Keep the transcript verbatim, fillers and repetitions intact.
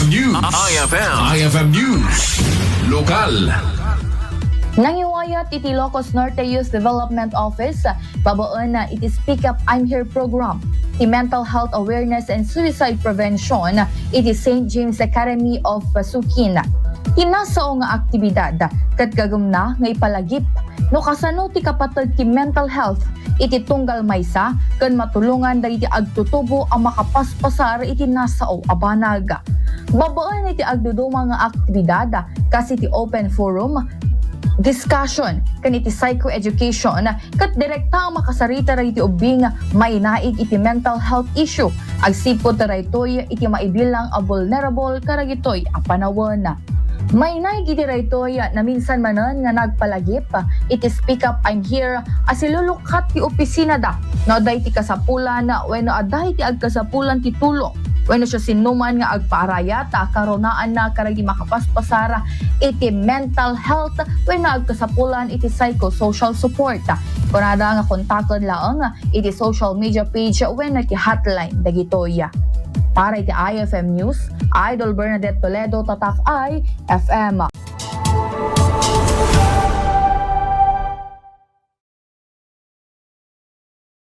News. I F M. I F M News. Lokal. Nangiwayat iti Ilocos Norte Youth Development Office babaen iti Speak Up, I'm Here program ti Mental Health Awareness and Suicide Prevention iti Saint James Academy of Pasukin. Ti nasao nga aktibidad ket gagumna nga ipalagip no kasano ti kapateg ti mental health iti tunggal maysa ken matulongan dagiti agtutubo a makapaspasar iti nasao a banag. Babaen iti agduduma nga aktibidad, kas iti open forum, discussion, ken iti psychoeducation, ket direkta a makasarita dagiti ubbing mainaig iti mental health issue, agsipud ta daytoy iti maibilang a vulnerable kadagitoy a panawen. Mainaig iti daytoy, naminsan manen nga nagpalagip iti Speak Up, I'm Here a silulukkat ti opisinada no adda iti kasapulan wenno adda iti agkasapulan ti tulong wenno siasinoman nga agpaarayat a karunaanna kadagiti makapaspasar iti mental health wenno agkasapulan iti psychosocial support. Kunada nga kontaken laeng iti social media page wenno iti hotline dagitoy. Para iti I F M News, Idol Bernadette Toledo, Tatak I F M.